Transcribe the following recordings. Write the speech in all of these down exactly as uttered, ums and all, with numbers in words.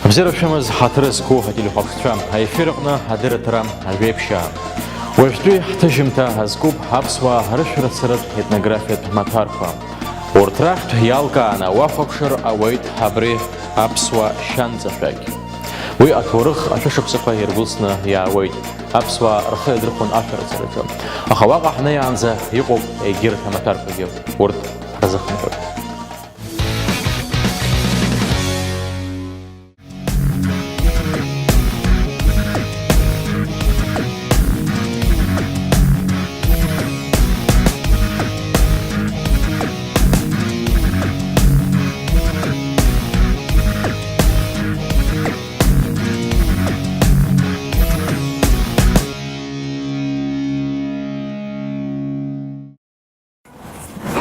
Бзиара шәымаз, ҳаҭыр зқәу ателехәаԥшцәа, аефир аҟны адырраҭара Ажәеиԥшьаа. Уажәтәи ҳҭыжьымҭа азкуп аԥсуаа рышәарацаратә етнографиатә маҭәарқәа. Урҭ рахьтә иалкааны уахәаԥшыр ауеит абри аԥсуа шәанӡашәагь. Уи аҭоурых ашәышықәсақәа иргәылсны иаауеит, аԥсуаа рхы иадырхәон ашәарацараҿы. Аха уаҟа ҳнеиаанӡа иҟоуп егьырҭ амаҭәарқәагьы, урҭ ҳазыхынҳәып.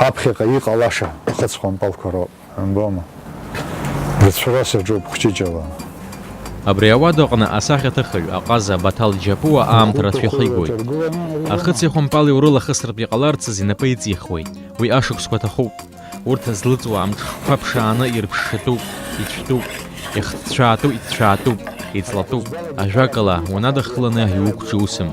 Ҳаԥхьаҟа иҟалаша ахыцхәымпалқәа роуп, умбома? Рыцәарас аҿоуп хәҷыҷала. Абри ауадаҟны асахьаҭыхҩы аҟаза Баҭал Џьапуа аамҭа рацәа ихигоит. Ахыци ахәымпали урылахысратә иҟаларц азы инапы иҵихуеит. Уи ашықәсқәа аҭахуп. Урҭ злыҵуа амҽхқәа ԥшааны ирԥшшатәуп, ицәтәуп, ихҭцәаатәу иҭцәаатәуп, иҵлатәуп. Ажәакала, унадыххыланы иуқәҿиусым.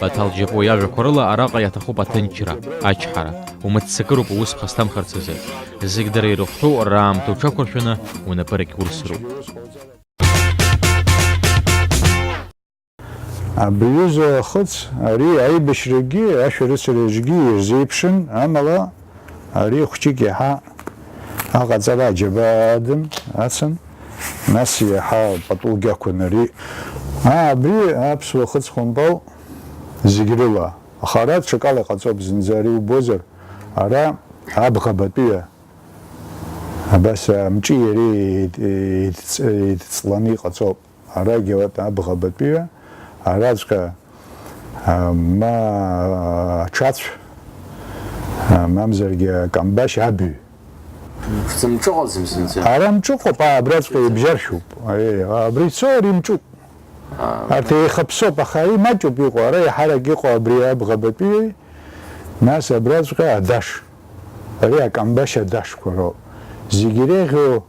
Баҭал Џьапуа иажәақәа рыла араҟа иаҭахуп аҭынчра, ачҳара. Умыццакыроуп аус ԥхасҭамхарц азы. Зегь дара ирыхәҭоу раамҭа уҽақәыршәаны унапы ркьурсыроуп. Абри аҩыза ахыц, ари аибашьрагьы, ашәарыцараҿгьы ирзеиԥшын, амала ари хәҷык иаҳа аҟаҵара аџьабаа ацын, нас иаҳа пату гьақәын ари. Аа, абри аԥсуа хыцхәымпал зегь рыла. Аха ара ҽакала иҟаҵоуп, зынӡа ари убозар, ара абӷабатәиа, абас амҿи иареи еид-, еидҵ-, еидҵланы иҟаҵоуп. Арагьы вот абӷабатәиа, араҵәҟьа, а, ма аҽацә, а, мамзаргьы акамбашь абҩ. Ԥхӡы мҿыҟаӡам зынӡа. Ара мҿыҟоуп, а, абраҵәҟьа ибжьаршьуп. Аиеи, абри ицо, ари мҿуп. А, арҭ еихаԥсоуп, аха ари маҷуп иҟоу, ара иаҳарак иҟоу абри абӷабатәиеи, нас абраҵәҟьа адаш. Ари акамбашь адашқәа роуп. Зегь иреиӷьу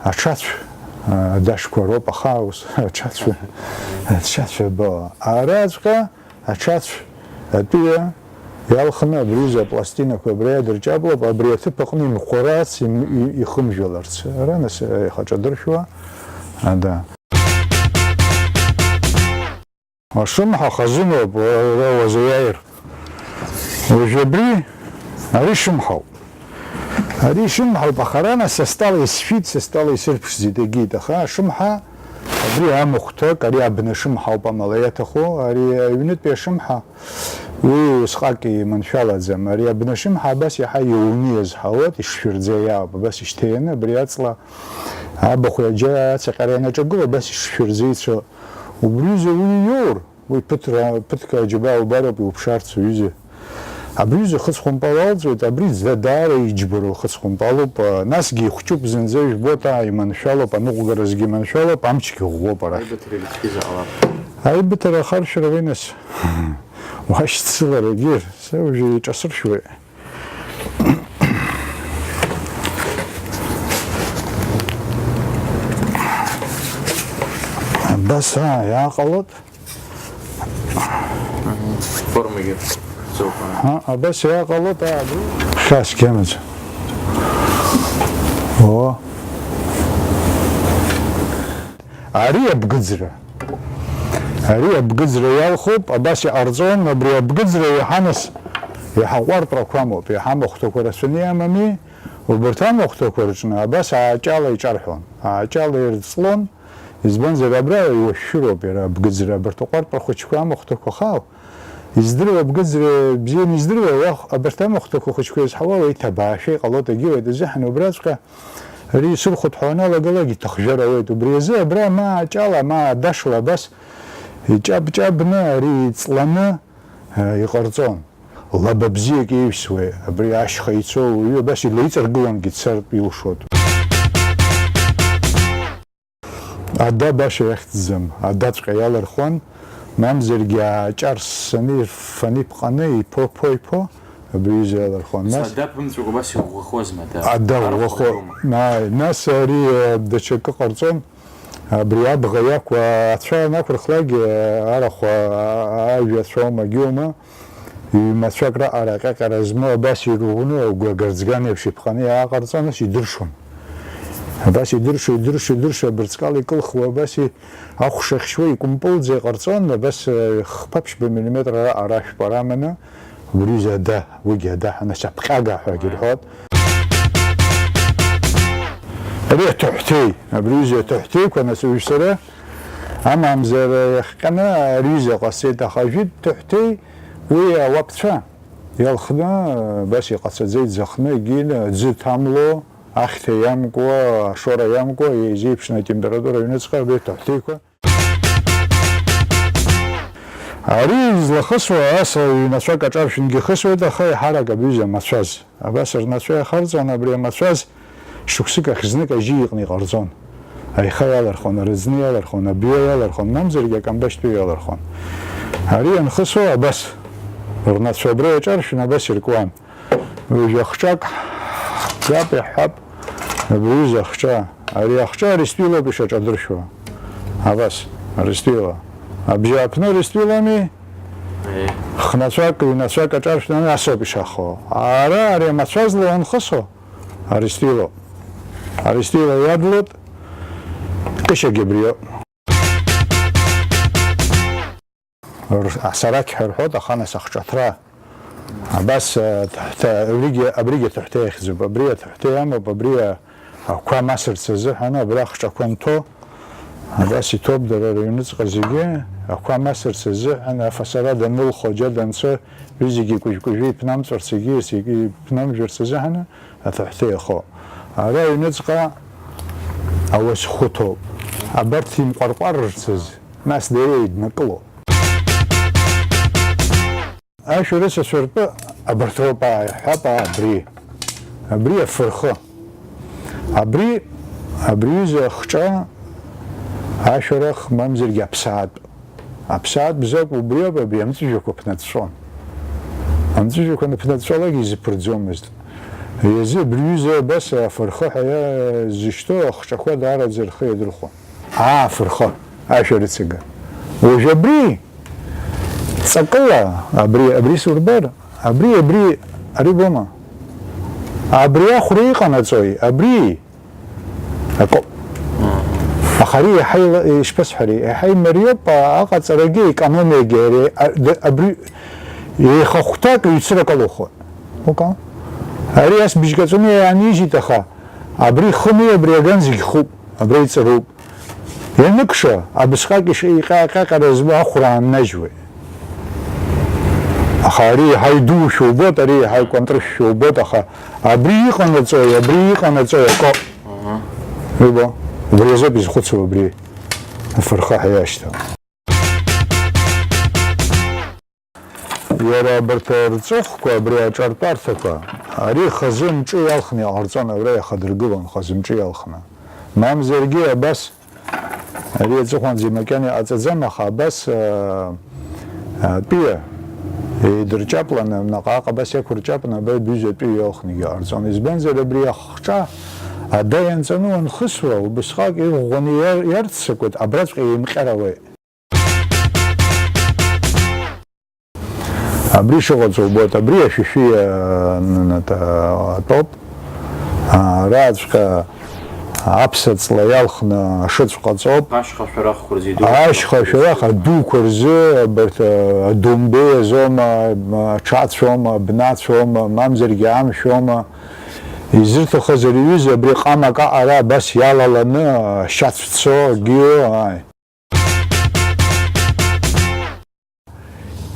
аҽацә, а, адашқәа роуп, аха ус аҽацә, аҽацә або. Араҵәҟьа аҽацә атәыҩа иалхны абри аҩыза апластинақәа абра иадырҷаблап, абри аҭыԥ аҟны имҟәарац, им-, и-, ихымжәаларц. Ара нас, аиха ҿадыршәуа, а, да. Ашымҳа хазыноуп, уара уазеиааир. Уажә абри, ари шымҳауп. Ари шымҳауп, аха арана са стәала исшәит, са стәала исырԥшӡеит, егьит. Аха ашымҳа, абри амахәҭак, ари абнашымҳауп амала иаҭаху, ари аҩнытәи ашымҳа, уи усҟак иманшәалаӡам. Ари абнашымҳа абас иаҳа иуны иазҳауеит, ишшәырӡа иаауп, абас ишьҭаианы, абри аҵла абахә иаџьа ацаҟьара ианаҿагыла, абас ишшәырӡа ицо. Убри аҩыза уи иоур, уи ԥыҭра-, ԥыҭк аџьабаа убароуп иуԥшаарц, уҩыза. Абри аҩыза хыцхәымпал алҵуеит, абри ӡа-, даара иџьбароу хыцхәымпалуп, а, насгьы ихәҷуп зынӡа, ижәбоит, аа, иманшәалоуп, аныҟәгаразгьы иманшәалоуп, амчгьы ӷәӷәоуп арахь. Аибыҭарагьы цәгьа заҟалап. Аибыҭара ахаршәра уи нас. Уашьцыларагьы, са уажәы иҿасыршәуеит. Абас, аа, иааҟалоит. Формагьы ҵоуп, аа. Ҳа, абас иааҟалоит, аа, абри. Хьаас кьамаӡа. О. Ари абгыӡра. Ари абгыӡра иалхуп, абас иҟарҵон, абри абгыӡра иаҳа нас, иаҳа ҟәартәрақәа амоуп, иаҳа махәҭақәа рацәаны иамами, убарҭ амахәҭақәа рыҿны абас ааҷала иҿарҳәон, ааҷала ирҵлон, избанзар, абра иуашәшәыроуп иара абгыӡра, абарҭ аҟәартәра хәыҷқәа амахәҭақәа хау, издыруа абгыӡра бзианы издыруа, уах-, абарҭ амахәҭақәа хәыҷқәа иазҳауа уеиҭабаашәа иҟалоит, егьиуеит азыҳәан убраҵәҟьа Ари исырхәҭҳәо аналагалак иҭахжьар ауеит. Убри азы абра ма аҷала, ма адашла абас иҷаб-ҷабны ари иҵланы, э, иҟарҵон. Лаба бзиак иаҩсуеи, абри ашьха ицо ауаҩы абас илеиҵаргылангьы дцартә илшоит. Ада баша иахьӡӡам, адаҵәҟьа иалырхуан, мамзаргьы ааҷар ссаны, ирффаны иԥҟаны, иԥо-ԥо, иԥо, абри аҩыза иалырхуан. Нас ада ԥымҵәакәа абас иӷәӷәахозма, ада? Ада ӷәӷәахо-, ааи, нас ари, э, даҽакы ҟарҵон, Абри абӷа иақәу ацәа анақәырхлак, арахә, а-, а-, ажәа ацәоума, агьоума, ҩ-мацәак раҟара аҟьаҟьара змоу абас ирӷәӷәаны, агәра гарӡган еиԥш иԥҟаны иааҟарҵон, нас идыршон. Абас идыршо, идыршо, идыршо, абырҵкала икылхуа, абас и-, ахә шахьшьуа икәымпылӡа иҟарҵон, абас, э, хԥа-ԥшьба миллиметр раҟара ашәпара аманы, убри ҩыза ада, уигьы ада ҳәа, нас аԥҟьага ҳәагьы рҳәоит. Ари аҭыҳәҭеи, абри ҩыза аҭыҳәҭеиқәа, нас уажә сара, амамзар, иахҟьаны ари ҩыза ҟасҵеит, аха ажәытә ҭыҳәҭеи уи ауапцәа иалхны, абас иҟацаӡеит, зыхны, егьины аӡы ҭамло, ахьҭа иамкуа, ашора иамкуа, еизеиԥшны атемпература аҩныҵҟа абри аҭыҳәҭеиқәа. Ари излахысуа ас ҩнацәак аҿаршәынгьы ихысуеит, аха еиҳарак абҩыза амацәаз. Абас рнацәа иахарҵон, абри амацәаз шықәсык ахь знык ажьи иҟны иҟарҵон. Аиха иалырхон, арыӡны иалырхон, абҩа иалырхон, мамзаргьы акамбашьтәы иалырхон. Ари ианхысуа абас рнацәа абра иаҿаршәын, абас иркуан. Ҩажәа хҿак, иап иаҳҳәап, абри аҩыза ахҿа, ари ахҿа арестәилоуп ишаҿадыршәуа. Абас, арестәила. Абжьааԥны арестәилами? Е. Хнацәак, ҩнацәак аҿаршәны асоуп ишахо. Ара, ари амацәазла уанхысо, арестәилоуп. Арестәила иадлоит, ҟьышьагьы абриоуп. Р-, асарақь ҳәа рҳәоит, аха нас ахҿаҭра. Абас, э, ҭ-, ҭ-, абригьы, абригьы аҭыҳәҭа иахьӡуп, абри аҭыҳәҭа иамоуп, абри, э, ақәа масырц азыҳәан, абра ахҿақәа нҭо, абас иҭоуп дара рыҩныҵҟа зегьы, ақәа масырц азыҳәан, афасара данылхо, џьа данцо, уи зегьы кәыжә-кәыжәы иԥнамҵәарц, егьи зегьы иԥнамжәарц азыҳәан, аҭыҳәҭа иахо. Ара аҩныҵҟа ауасхәы ҭоуп. Абарҭ имҟәарҟәарырц азы, нас дара еиднакыло. Ашәарыцацәа ртәы абарҭ роуп, ааиҳәап, аа, абри. Абри афырхы. Абри, абри ҩыза ахҿа ашәарах, мамзаргьы аԥсаатә. Аԥсаатә бзоуп, убриоуп абри амҵәыжәҩақәа ԥнаҵәҵәон. Амҵәыжәҩақәа аныԥнаҵәҵәалак изыԥырӡомызт. Ҩазы абри ҩыза абас афырхы ҳәа иа-, зышьҭоу ахҿақәа даараӡа рхы иадырхәон. Аа, афырхы, ашәарыцага. Уажә абри, ҵакыла, абри, абри сурбар, абри, абри, ари бома? Абри ахәра иҟанаҵои? Абри? Акоуп. Аха ари иаҳа ила-, ишԥасҳәари, иаҳа имариоуп, а-, аҟаҵарагьы, аекономиагьы, ари, а-, д-, абри еихахәҭак ҩцрак алоухон. Ука? Ари ас быжьгаҵәаны иаанижьит, аха абри хыми, абри аган зегь хуп, абра иҵаруп. Ианыкша, абысҟак иш-, иҟьаҟьаҟьара збо ахәра ааннажьуеит. Аха ари иаҳа идушәа убоит, ари иаҳа икәантрышәшәа убоит, аха абри иҟанаҵои, абри иҟанаҵои акоуп. Аҳа. Ибо? Убри азоуп изхәыцуа абри афырхаҳа иашьҭоу. Иара абарҭ рҵыхәқәа, абри аҿартәарҭақәа, ари хазы мҿы иалхны иҟарҵон, абра иахадыргылон хазы мҿы иалхны. Мамзаргьы абас ари аҵыхәанӡа макьана иҟаҵаӡам, аха абас, а, атәыҩа еидырҷапланы, наҟ-ааҟ абас иақәырҷапланы, абра бҩыза атәыҩа иалхнагьы иҟарҵон. Избанзар, абри ахҿа ада ианҵаны уанхысуа, убысҟак иӷәӷәаны иар-, иарццакуеит, абраҵәҟьа еимҟьарауеит. Абри шыҟаҵо убоит, абри ашәишәи, а, н-, н-, т-, атәоуп. А, араҵәҟьа аԥса ҵла иалхны ашыцә ҟаҵоуп. Ашьха шәарахқәа рзы идуу. Ашьха шәарах адуқәа рзы, абарҭ, а, адомбеи азоума, м, аҽацәоума, абнацәоума, мамзаргьы амшәоума. Изырҭахыз ари аҩыза абри ҟамак аҟара абас иалаланы, ашьацә цо, агьио, ааи.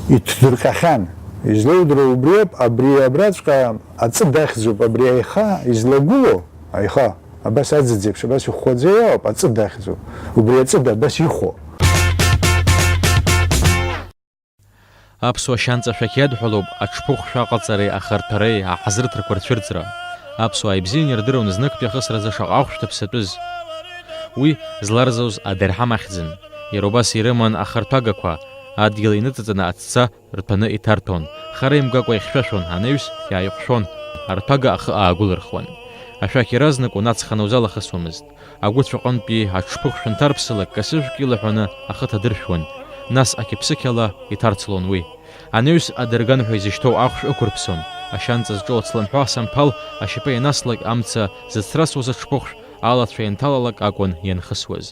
Иҭдырҟьахьан. Излоудыруа убриоуп, абри абраҵәҟьа аҵыда ахьӡуп, абри аиха излагәылоу, аиха, абас аӡыӡеиԥш, абас ихәхәаӡа иоуп, аҵыда ахьӡуп. Убри аҵыда абас ихәо. Аԥсуа шьанҵа шәақь иадҳәалоуп аҽԥыхәшәа аҟаҵареи ахарҭәареи аҳазырҭрақәа рцәырҵра. Аԥсуаа ибзиан ирдыруан зныкгьы ахысразы шаҟа ахәшә ҭаԥсатәыз. Уи зларзоз адырҳам ахьӡын. Иара убас ирыман ахарҭәагақәа, адгьыл иныҵаҵаны аҵәца рҭәаны иҭарҭәон, хара имгакәа ихьшәашәон, анаҩс иааиҟәшәон, арҭәага ахы аагәылырхуан. Ашәақь иаразнак унаҵханы узалахысуамызт. Агәыцә аҟынтәи аҽԥыхәшәа нҭарԥсалак касыжәк илаҳәаны ахы ҭадыршәуан, нас ақьыԥсықьала иҭарцлон уи. Анаҩс адырган ҳәа изышьҭоу ахәшә ықәырԥсон, ашьанҵа зҿоу ацламҳәа асамԥал ашьапы ианаслак амца зыцрасуаз аҽԥыхәшә алацәа ианҭалалак акәын ианхысуаз.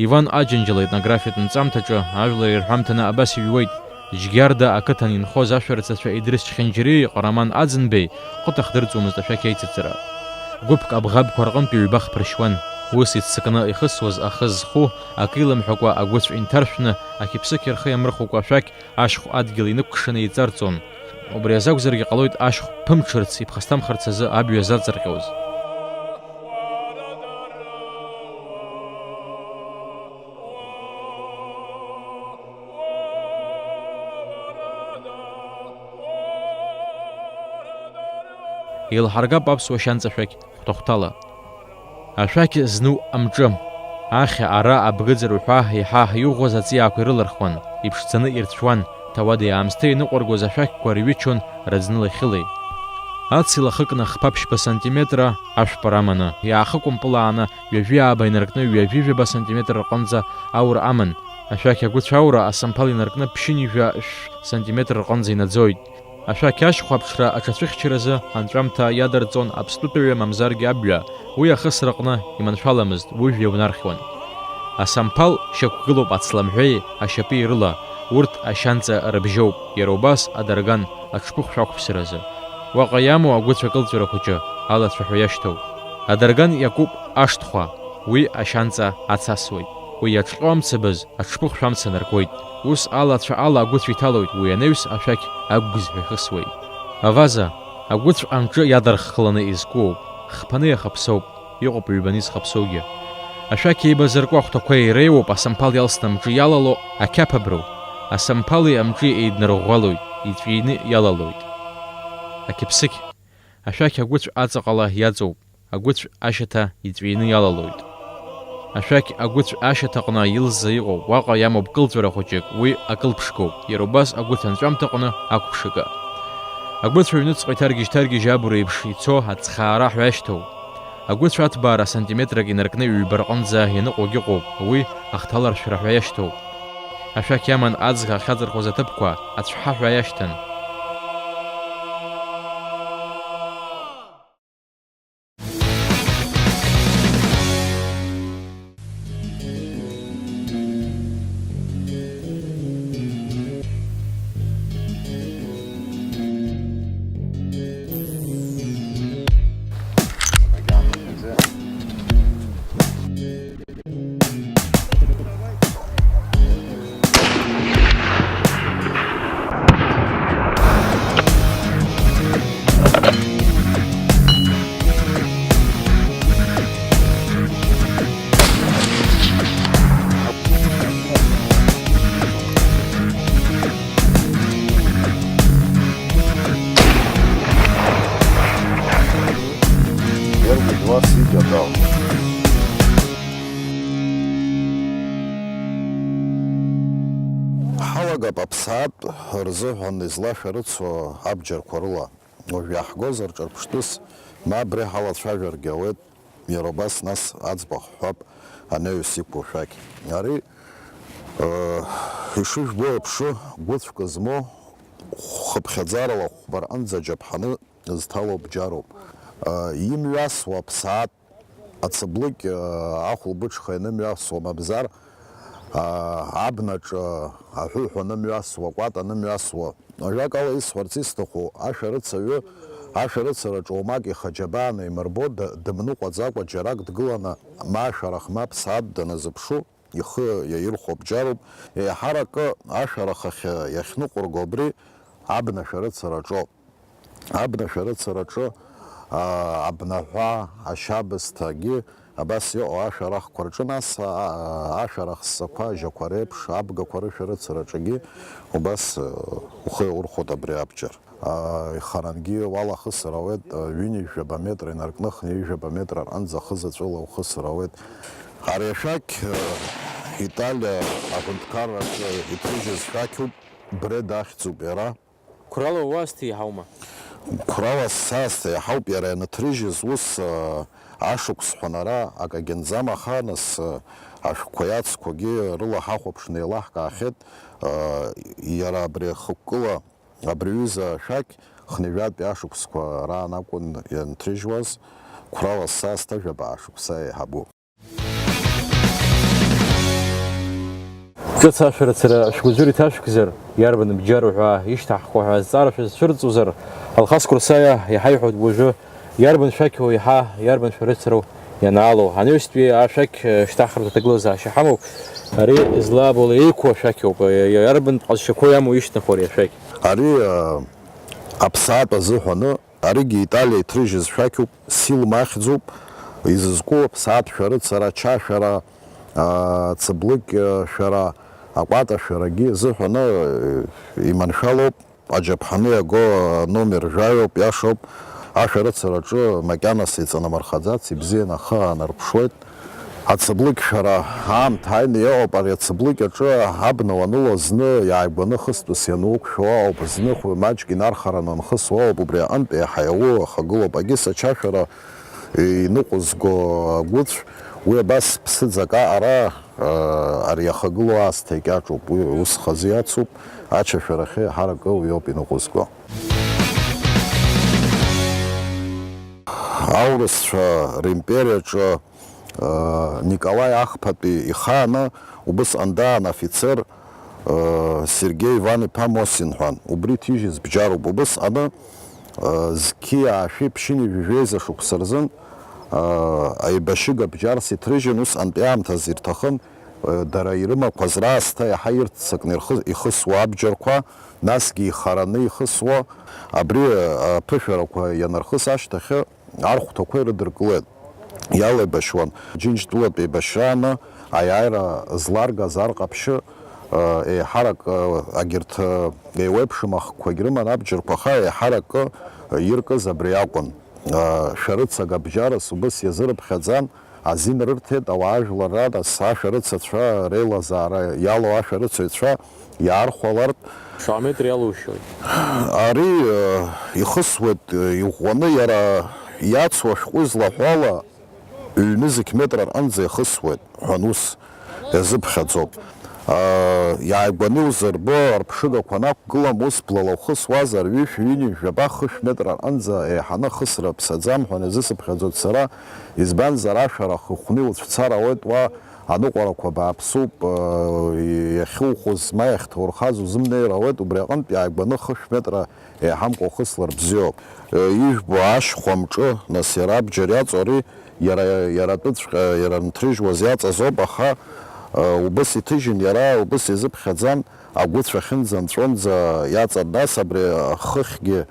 Иван Аџьынџьал аетнографиатә нҵамҭаҿы ажәлар ирҳәамҭаны абас иҩуеит, Џьгьарда ақыҭан инхоз ашәарыцацәа Идрыс Чхинџьариеи Ҟараман Аӡынбеи хәыҭа хдырҵомызт ашәақь аицыҵара. Гәыԥк абӷабқәа рҟынтә ҩба хԥыршьуан. Ус иццакны ихысуаз ахы зху, акы иламҳәакәа агәыцә инҭаршәны, ақьыԥсықь рхы иамырхәакәа ашәақь ашхә адгьыл инықәкшаны еиҵарҵон. Убри азакәзаргьы ҟалоит ашхә ԥымҽырц, иԥхасҭамхарц азы абҩа заҵарҟьоз. Еилҳаргап аԥсуа шьанҵашәақь хәҭа-хәҭала. Ашәақь зну амҿы. Ахьа, ара, абгыӡ рҳәа еиҳа иӷәӷәаз аҵиаақәа ирылархуан, иԥшӡаны ирцәуан, ҭауади-аамсҭеи иныҟәаргоз ашәақьқәа рҩычон раӡны лахьылеи. Аци лахыкны хԥа-ԥшьба сантиметра ашәпара аманы, иаахыкәымпылааны, ҩажәи ааба инаркны ҩажәи жәаба сантиметр рҟынӡа аура аман. Ашәақь агәыцә аура асамԥал инаркны ԥшьынҩажәа шә-, сантиметр рҟынӡа инаӡоит. Ашәақь ашьхәа аԥшра аҽацәыхьчаразы анҵәамҭа иадырҵон аԥстәытәыҩа мамзаргьы абҩа, уи ахысраҟны иманшәаламызт, уи жәҩа унархьуан. Асамԥал шьақәгылоуп ацламҳәеи ашьапи рыла, урҭ ашьанҵа рыбжьоуп, иара убас адарган аҽԥыхәшә ақәԥсаразы. Уаҟа иамоу агәыцә акылҵәара хәыҷы, алацәа ҳәа иашьҭоу. Адарган иакуп ашҭхәа, уи ашьанҵа ацасуеит. Уи иаҿҟьо амцабз аҽԥыхәшә амца наркуеит. Ус алацәа ала агәыцә иҭалоит, уи анаҩс ашәақь агәгьзҳәа ихысуеит. Аваза, агәыцә амҿы иадырххыланы изкуоуп, хԥаны иахаԥсоуп, иҟоуп ҩбаны изхаԥсоугьы. Ашәақь еибазыркуа ахәҭақәа иреиуоуп асамԥал иалсны амҿы иалало ақьаԥ аброу. Асамԥали амҿи еиднарӷәӷәалоит, иҵәины иалалоит. Ақьыԥсықь. Ашәақь агәыцә аҵаҟала иаҵоуп, агәыцә ашьаҭа иҵәины иалалоит. Ашәақь агәыцә ашьаҭаҟны илза иҟоуп, уаҟа иамоуп кылҵәара хәыҷык, уи акылԥшгоуп, иара убас агәыцә анҵәамҭаҟны ақәԥшыга. Агәыцә аҩныҵҟа иҭаргьежь-ҭаргьежь абура еиԥш ицо ацхаара ҳәа иашьҭоу. Агәыцә аҭбаара сантиметрак инаркны ҩба рҟынӡа ианыҟоугьы ыҟоуп, уи ахҭаларшәра ҳәа иашьҭоуп. Ашәақь иаман аӡӷа ахьаҵырхуаз аҭыԥқәа ацәҳа ҳәа иашьҭан. Первый класс идет, да. Ҳалагап аԥсаатә рзыҳәан излашәарыцо абџьарқәа рыла. Уажә иаҳгозар ҿырԥштәыс, ма абри ҳалацәажәаргьы ауеит, иара убас нас аӡбахә ҳҳәап анаҩс иқәу шәақь. Ари, э, ишыжәбо еиԥш, гәыцәк змоу, хыԥхьаӡарала хәба рҟынӡа џьаԥҳаны зҭало бџьаруп. Э, имҩасуа аԥсаатә Ацыблыкь, аа, ахәылбыҽха ианымҩасуа, мамзар, аа, абнаҿ, аа, аҳәыҳә анымҩасуа, акәат анымҩасуа. Ажәакала, исҳәарц исҭаху, ашәарыцаҩы ашәарыцараҿы уамак ихы аџьабаа наимырбо, д-, дымныҟәаӡакәа џьарак дгыланы, ма ашәарах, ма аԥсаатә даназыԥшу, ихы иаирхәо бџьаруп. Еиҳаракы ашәарах ахь иахьныҟәырго абри абна шәарыцара аҿоуп. Абна шәарыцараҿы, аа, абнаҳәа, ашьабсҭагьы абас иҟоу ашәарахқәа рҿы, нас, аа, ашәарах ссақәа ажьақәа реиԥш абгақәа рышәарыцараҿгьы убас, э, ухы иаурхәоит абри абџьар. Аа, ихарангьы уалахысыр ауеит, э, ҩынҩажәаба метр инаркны хынҩажәаба метр арҟынӡа хызаҵәыла ухысыр ауеит. Ари ашәақь, э, Италиа аҳәынҭқарраҿы иҭрыжьыз шәақьуп, Бреда ахьӡуп иара. Қәрала уасҭа иаҳаума? Қәрала саасҭа иаҳауп иара ианыҭрыжьыз ус, э, ашықәс ҳәа ара акагьы нӡам, аха нас, э, ашәҟәқәеи ацқәагьы рыла ҳахәаԥшны еилаҳкаахьеит, э, иара абри ахықәкыла абри аҩыза ашәақь хынҩажәатәи ашықәсқәа раан акәын ианҭрыжьуаз, қәрала саасҭа жәабаа шықәса еиҳабу. Ҿыц ашәарыцара шәгәыӡәыр иҭашәкзар, иарбан бџьару ҳәа ишьҭаҳхуа ҳәа азҵаара шәызцәырҵуазар, Алхас Курсаиа иҳаиҳәоит уажәы иарбан шәақьу еиҳа, иарбан шәарыцару ианаалоу. Анаҩстәи ашәақь, э, шьҭаҳхратә аҭагылазаашьа ҳамоуп. Ари злабула еиқәу ашәақь ауп. Э, иарбан ҟазшьақәоу иамоу ишьҭнахуа ари ашәақь? Ари, э, аԥсаатә азыҳәаны Аригьы Италиа иҭрыжьыз шәақьуп, Силма ахьӡуп, изызку аԥсаатә шәарыцара, ачашәара, ацыблыкь шәара, акәата шәарагьы зыҳәаны, э, иманшәалоуп, аџьаԥҳаны иаго аномер жәаҩоуп, иашоуп, ашәарыцараҿы макьанас иҵанамырхаӡац, ибзианы ахы аанарԥшуеит. Ацыблыкь шәара аамҭа ааины иҟоуп, ари ацыблыкь аҿы абна уаныло зны иааигәаны хыстәыс иануқәшәо ауп, зны хәы маҷк инархараны уанхысуа ауп, убри аҟынтә еиҳа иауу ахагылоуп, агьыс ачашәара иныҟәызго агәыцә, уи абас ԥсыӡак аҟара, ари иахагылоу аасҭа икьаҿуп, уи ус хазы иацуп, ачашәарахьы еиҳаракы уи ауп иныҟәызго. Аурысцәа римпериаҿы Николаи Ахԥатәи ихааны убысҟан даан афицер, Сергеи Иван-иԥа Мосин ҳәа. Убри ҭижьыз бџьаруп. Убысҟаны, зқьи аашәи ԥшьыни жәаҩеиза шықәса рзын, аибашьыга бџьарс иҭрыжьын, усҟантәи аамҭазы ирҭахын, дара ирымақәаз раасҭа иаҳа ирццакны ирхы-, ихысуа абџьарқәа, насгьы ихараны ихысуа, абри аԥышәарақәа ианархыс ашьҭахьы, архәҭақәа ирыдыркылеит, иалеибашьуан. Џьынџьтәылатә еибашьрааны аиааира зларгаз ар ҟаԥшьы, э, еиҳарак, э, агьырҭ, э, еиуеиԥшым ахкқәагь рыман абџьарқәа, аха еиҳаракы, э, иркыз абри акәын. Э, шәарыцага бџьарас убыс иазырыԥхьаӡан, азин рырҭеит ауаажәлар рада, ашәарыцацәа реилазаара иалоу ашәарыцаҩцәа иаархәалартә. Шаҟа метр иалоушьоит? Ари, э, ихысуеит, э, иӷәӷәаны, иара иацу ашәҟәы излаҳәо ала, ҩ-нызқь метр рҟынӡа ихысуеит, ҳәан ус иазыԥхьаӡоуп. Э, иааигәаны иузырбо, рԥшыгақәа анақәгылам, ус блала ухысуазар, ҩышә, ҩынҩажәаба, хышә метр рҟынӡа еиҳаны ахысра ԥсаӡам, ҳәан иазысыԥхьаӡоит сара, избанзар, ашәарах ихәны иуцәцар ауеит, уа Аныҟәарақәа бааԥсуп, иахьухәыз ма иахьҭаурхаз узымнеир ауеит, убри аҟынтә иааигәаны хышә метра еиҳамкәа ухыслар бзиоуп. Ижәбо ашьхәа амҿы, нас иара абџьар иаҵоу ари, иара, иара атәыҵәҟьа, иара нҭрыжьуаз иаҵазоуп, аха, убыс иҭыжьын иара, убыс изыԥхьаӡан, агәыцә ахьынӡа нҵәонӡа иаҵан, нас абри ахыхьгьы,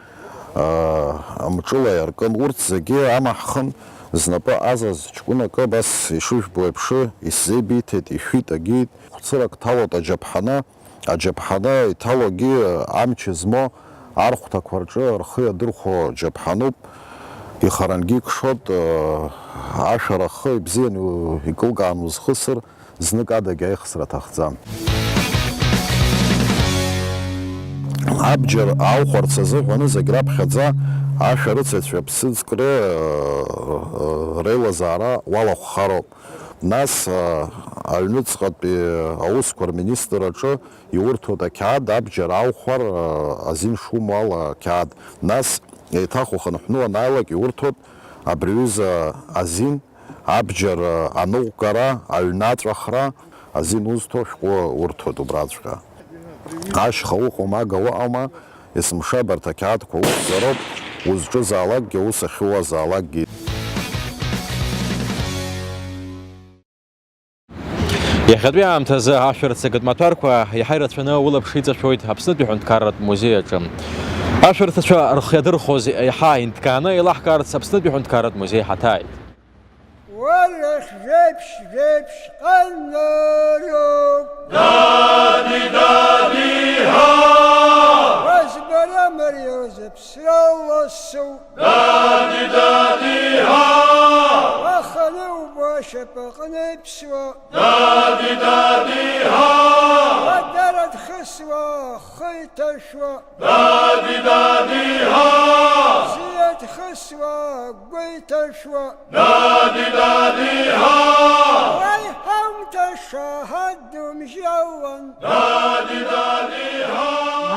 аа, амҿыла иаркын. Урҭ зегьы амаҳхын, знапы азаз ҷкәынакы абас ишыжәбо еиԥш исзеибиҭеит, ишәит, агьит. Хәцырак ҭалоит аџьаԥҳаны, аџьаԥҳаны иҭалогьы амч змоу архәҭақәа рҿы рхы иадырхәо џьаԥҳануп, ихарангьы икшоит, аа, ашәарах ибзианы икылкаан узхысыр, знык адагь аихсра аҭахӡам. Абџьар аухәарц азыҳәаны зегь раԥхьаӡа ашәарыцаҩцәа аԥсыӡкра, э, э, реилазаара уалахәхароуп. Нас, э, аҩныҵҟатәи аусқәа рминистр аҿы иурҭоит ақьаад, абџьар аухәар, э, азин шумоу ала ақьаад. Нас еиҭах ухынҳәны уанааилак иурҭоит абри аҩыза азин, абџьар аныҟәгара, аҩны аҵәахра, азин узҭо шәҟәы урҭоит убраҵәҟьа. Ашьха уҟоума, ага уҟоума, есымша абарҭ ақьаадқәа уқәҵароуп, узҿызаалакгьы, ус ахьууазаалакгьы. Иахьатәи аамҭазы ашәарыцагатә маҭәарқәа иаҳа ирацәаны улаԥш иҵашәоит Аԥснытәи аҳәынҭқарратә музеи аҿы. Ашәарҭацәа рхы иадырхәоз еиҳа инҭкааны еилаҳкаарц Аԥснытәи аҳәынҭқарратә музеи ҳаҭааит. Уа лахь жәеиԥшь, жәеиԥшь ҟанароуп. Дади, дади, ҳа! Уа збара мариоза ԥсра ласоуп. Дади, дади, ҳа! Уаханы убо ашьапаҟны иԥсуа. Дади, дади, ҳа! Уа дара дхысуа, ахы иҭашәуа. Дади, дади, ҳа! Хысуа, гәы иҭашәуа. Дади, дади, ҳа! Уаҩ ҳамҭа шаҳаҭ думжьауан. Дади, дади, ҳа!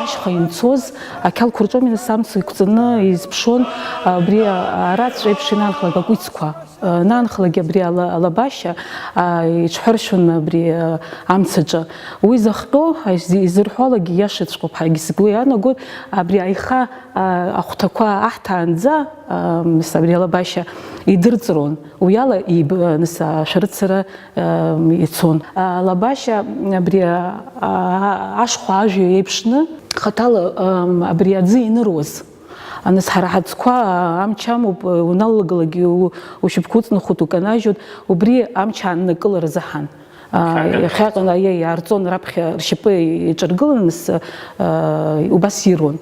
Ашьха имцоз ақьалқәа рҿоуми нас амца иқәҵаны изԥшуан, абри араҵәҵә еиԥш инанхалак акәицқәа. Нанхлагьы абри ала-, алабашьа, а, иҽҳәаршәын абри, а, амцаҿы. Уи захҟьо, а, изы-, изырҳәо алагьы иашаҵәҟьоуп ҳәагьы сгәы иаанагоит. Абри аиха, а, ахәҭақәа аҳҭаанӡа, а, мс, абри алабашьа идырҵрон. Уи ала иб-, а, нас, а, ашәарыцара, а, ицон. Алабашьа абри, а, а, ашхәа ажәҩа еиԥшны, хаҭала, а, абри аӡы иныруаз. Нас ҳара ҳаӡқәа амч амоуп, уналлагалак у-, ушьапқәа уҵнахуеит, уканажьуеит, убри амч ааннакылара заҳан. А, иахьакәын, аиеи, иаарҵон раԥхьа ршьапы иҿаргыланы, нас, а, убас ируан.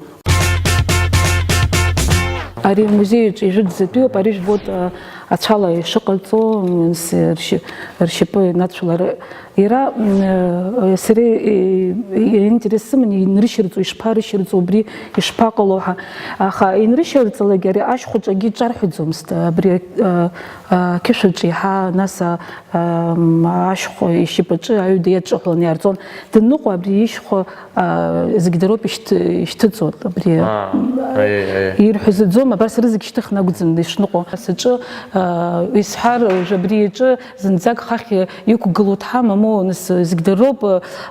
Ари амузеи аҿы ижәытәӡатәиуп, ари жәбоит, а, ацәала ишыҟаҵо, нас, ршьы-, ршьапы инацәалар. Иара, м, э, сара, э, э, интерес сыман, инрышьырҵо, ишԥарышьырҵо, убри ишԥаҟало ҳәа. Аха инрышьырҵалак, ари ашьхәаҿ акгьы ҿарҳәаӡомызт, абри, э, э, ақьышәаҿ иаҳа, нас, а, ам, ашьхәа ишьапаҿы аҩада иаҿыҳәаланы иаарҵон. Данныҟәа, абри ишьхәа, а, зегь дароуп ишьҭ-, ишьҭыҵуа, абри, Аа, м, аиеи, аиеи. Ирҳәо заӡом, абас рызегь шьҭыхны акәӡам ишныҟәо. Саҿы, а, исҳәар, уажә абри иаҿы, Зынӡак хахь иқәгылоу дҳамаму, нас, зегь дыроуп,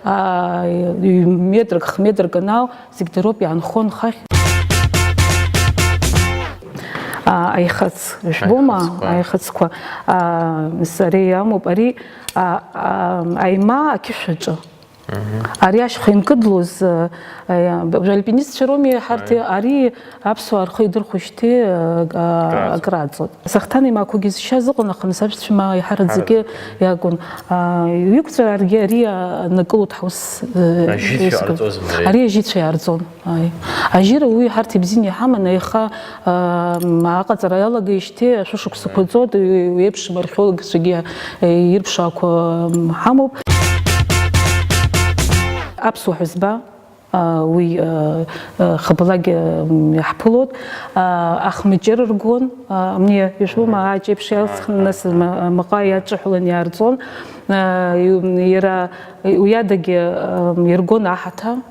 аа, метрак, хә-метрак анал, зегь дыроуп, иаанхон хахь. Аа, аихац, жәбома, Аихацқәа. Аихацқәа. Аа, нас ари иамоуп, ари, аа, аа, аима ақьышәаҿы. Ари ашьха инкыдлоз, э, э, уажә альпинистцәа роуми ҳарҭ, Аи. Ари аԥсуаа рхы идырхәышьҭи, э, а, Акрааҵоит. Акрааҵоит. Сахҭан имақәагьы зшьаз ыҟан, аҟны саԥшәма иҳараӡакгьы Ҳараӡак. Иакәын. А, иқәҵаргьы ари анакылоит ҳус, э, Ажьыцәа исгәаԥ-, ҟарҵозма ари? Ари ажьыцәа иаарҵон. Аи. Ажьыра уи ҳарҭ ибзианы иҳаман, аиха, ам, аҟаҵара иалагеижьҭеи ашәышықәсақәа Аи. Ҵуеит, уи, уи еиԥшым археологцәагьы, э, ирԥшаақәа, ам, ҳамоуп. Аԥсуа ҳәызба, а, уи, а, а, хыблагьы, ам, иаҳԥылоит. А, ахмыҷыр ргон, а, амни ижәбома, Аи. Аҷ еиԥш иалҵхны, Аи, нас аи, ма-, маҟа иаҿыҳәалан иаарҵон. А, ю-, иара уи адагьы, ам, иргон аҳаҭа.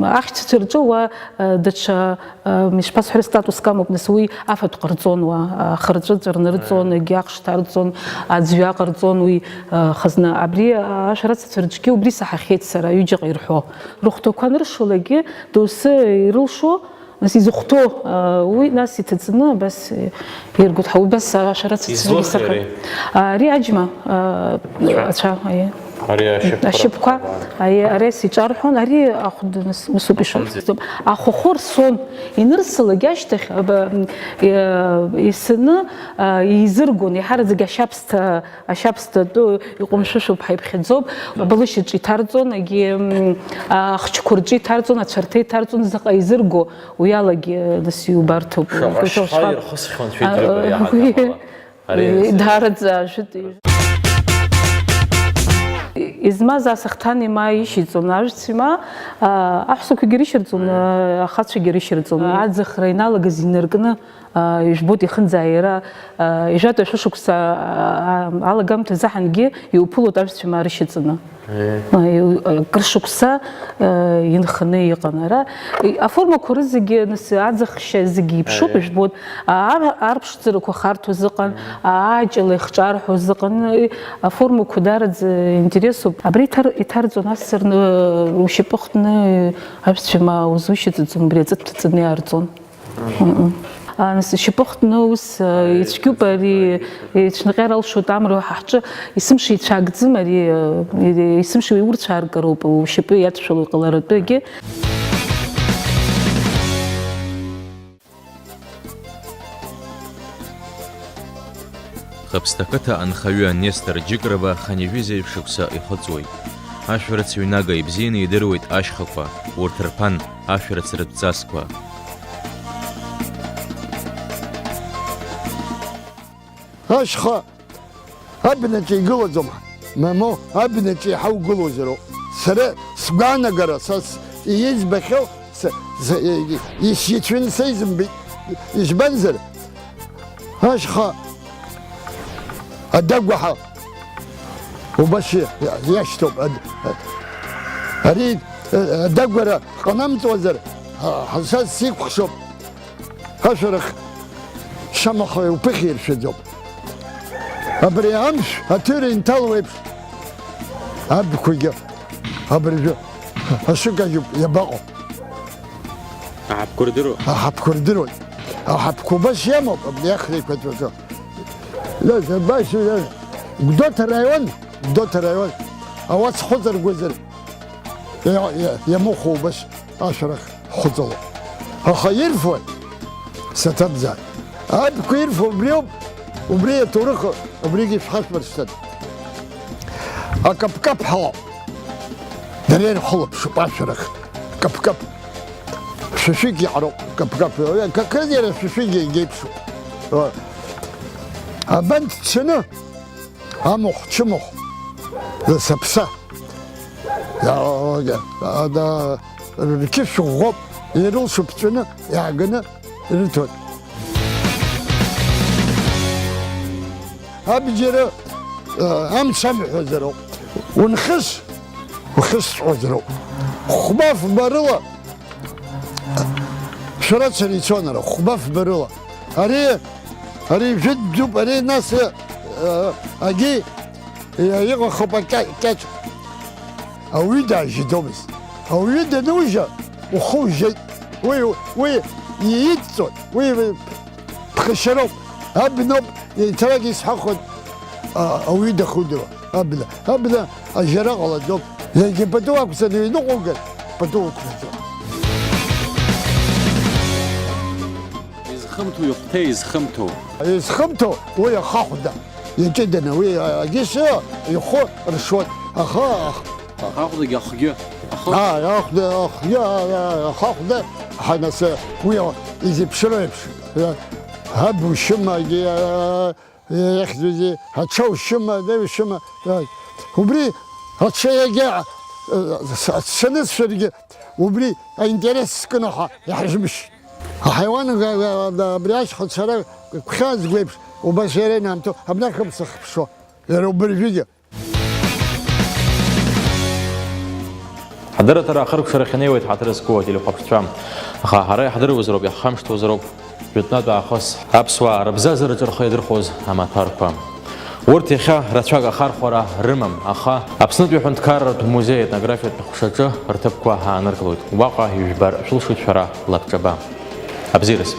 Ахьчацәа рҿы уа, э, даҽа, э, ишԥасҳәари, статуск амоуп, нас уи афатә ҟарҵон уа, э, хырҵәыҵәырны рыҵон, егьи ахш ҭарҵон, аӡҩа ҟарҵон уи, э, хазна. Абри, э, ашәарыцацәа рҿгьы убри саҳахьеит сара, ҩыџьаҟа ирҳәо. Рыхәҭақәа аныршолагьы, доусы ирылшо, Нас изыхәҭоу, а, уи нас иҭаҵаны абас, э, иргәыдҳа-, убас ашәарыцацәагьы Излыхи саха-, ари? А, ари аџьма, а, Ацәа? Ацәа, аиеи. Ари ашьапқәа Ашьапқәа, рыхәҭақәа. Аиеи, ари ас иҿарҳәон, ари ахәда нас, насоуп Ахәынӡа. Ишырхәӡом. Ахәахәа рсон, инырсалак ашьҭахь, аба, м, э, исыны, а, еизыргон, иаҳараӡак ашьабсҭа Ашьабсҭа атәы иҟәымшәышәуп ҳәа иԥхьаӡоуп. Абалышь аҿы иҭарҵон, егьи, м, ахчқәа рҿы иҭарҵон, ацәарҭа иҭарҵон, заҟа изырго, уи алагьы, нас, иубарҭоуп. Шаҟа Гәышьа шьха шьха-, ирхысхьан шәеидрыба а, иаҳа уи, гамала. Ари уи, даараӡа ажәытә. Измаз асахҭан има ишьиҵон, ажәцәа има, а, аҳәсақәагьы рышьырҵон, а, ахацәагьы рышьырҵон. Аӡахра иналагаз инаркны, А, ижәбоит ихынӡааира, а, ижәытәи ашәышықәса, а, а, алагамҭа заҳангьы иуԥылоит ажәцәа ма рышьаҵаны. Е. А, иу-, а, кыр шықәса, а, инханы иҟан ара. И, аформақәа рызегьы, нас, аӡахшьа зегьы иԥшуп, Е. Ижәбоит. А, ар-, арԥшӡарақәа харҭәоз ыҟан, Е. А, аҷала ихҿарҳәоз ыҟан. И, аформақәа дараӡа интересуп. Абри иҭар-, иҭарҵон асырны, ушьапы хтны, ажәцәа ма узушьаҵаӡом, убри аҵыҭәҭаҵаны иаарҵон. Мм. А, нас ишьапы хтны ус, а, ицәгьоуп ари, ицәныҟьар алшоит амра ҳа ҳҿы, есымша ицәаакӡым ари, а, есымша иурцәааргароуп, ушьапы иадшәало иҟаларатәы егьи. Хаԥсҭа ақыҭа анхаҩы Нестор Џьыкраба хынҩажәи жәаҩа шықәса ихыҵуеит. Ашәарыцаҩ Нага ибзианы идыруеит ашьхақәа, урҭ рԥан, ашәарыцаратә ҵасқәа. Ашьха абнаҿы игылаӡом, мамоу, абнаҿы иҳаугылозароуп. Сара сгәаанагара, са с-, избахьоу, с-, Са, исицәын, са изымбеит. Избанзар, ашьха адагәа ҳа убас иа-, иашьҭоуп. Ад-, ари, э, адагәара ҟанамҵуазар, ҳа, ҳа, са сикәхшоуп. Ашәарах шамаха уԥыхьа иршәаӡом. Абри амшә аҭыҩра инҭалоу еиԥш, абқәагьы абыржәы ашыкаҿуп, иабаҟоу? Аҳаԥқәа рдыруеит. Аҳаԥқәа рдыруеит. Аҳаԥқәа убас иамоуп абри ахра еиқәаҵәаҿы. Нас абас, э, Гәдоуҭа раион, Гәдоуҭа раион, ауац хәыҵаргәазар, иа-, иа-, иамыхәо убас ашәарах хәыҵалоуп. Аха ирфои? Саҭамзааит. Абқәа ирфо убриоуп, убри аҭоурых, убригьы шәхашәмыршҭын. Акаԥкаԥ ҳауп. Дара ирхылаԥшуп ашәарах. Каԥкаԥ. Шәишәигьы иароуп, каԥкаԥ. Какырзеира шәишәигьы иагьеиԥшуп. Абанҭ дцаны, амахә, чымахә, саԥса. Рқьышә ӷәӷәоуп, ирылшо ԥҵәаны иааганы ирыҭоит. Абџьар, э, амца амҳәозароуп. Унхыс, ухысҵәҟьозароуп. Хәба-фба рыла шәарацара ицон ара, хәба-фба рыла. Ари, ари жәытә дууп, ари нас, э, агьи, э, иҟахуп акьа-, кьаҿ. Ауаҩы даажьаӡомызт. Ауаҩы данужьа, ухы ужьеит. Уи, уи иидҵоит, уи ԥхашьароуп. Абноуп, еиҭарак исҳәахуан, а, ауаҩы дахудыруа. Абна, абна ажьара ҟалаӡом. Зегьы пату ақәҵаны иҩныҟоугар, пату уқәнаҵом. Изхымҭоу ихәҭа изхымҭоу. Изхымҭоу уи ахахәда. Иаҷыданы уи агьыс ихәы ршуан. Аха, ах-, Ахахәдагьы ахгьы. Ахы- Аа, ахәда, ахгьы, аа, ахахәда, ҳанасы, уи изеиԥшроу еиԥш. Аб ушьымагьы, аа, Иахьӡузеи, аҽа ушьыма, ада ушьыма, убри аҽа иагьа, ацәанысшәаргьы, убри аинтерес зкыноу ҳа иаҳжьымшь. Аҳаиуан, абри ашьха цара гәхьаазго еиԥш, убас иара инамҭо, абнахь ымца хыԥшуа, иара убыржәыгьы. Ҳдырраҭара ахыркәшарахь инеиуеит ҳаҭыр зқәу ателехәаԥшцәа. Аха ҳара иаҳдыруазароуп, иаҳхамышҭуазароуп. Жәытәнатә аахыс аԥсуаа рыбзазараҿы рхы иадырхәоз амаҭәарқәа. Урҭ иахьа рацәак ахархәара рымам, аха Аԥснытәи аҳәынҭқарратә музеи аетнографиатә ҟәшаҿы рҭыԥқәа ааныркылоит. Уаҟа ижәбар шәылшоит шәара лабҿаба. Абзиараз.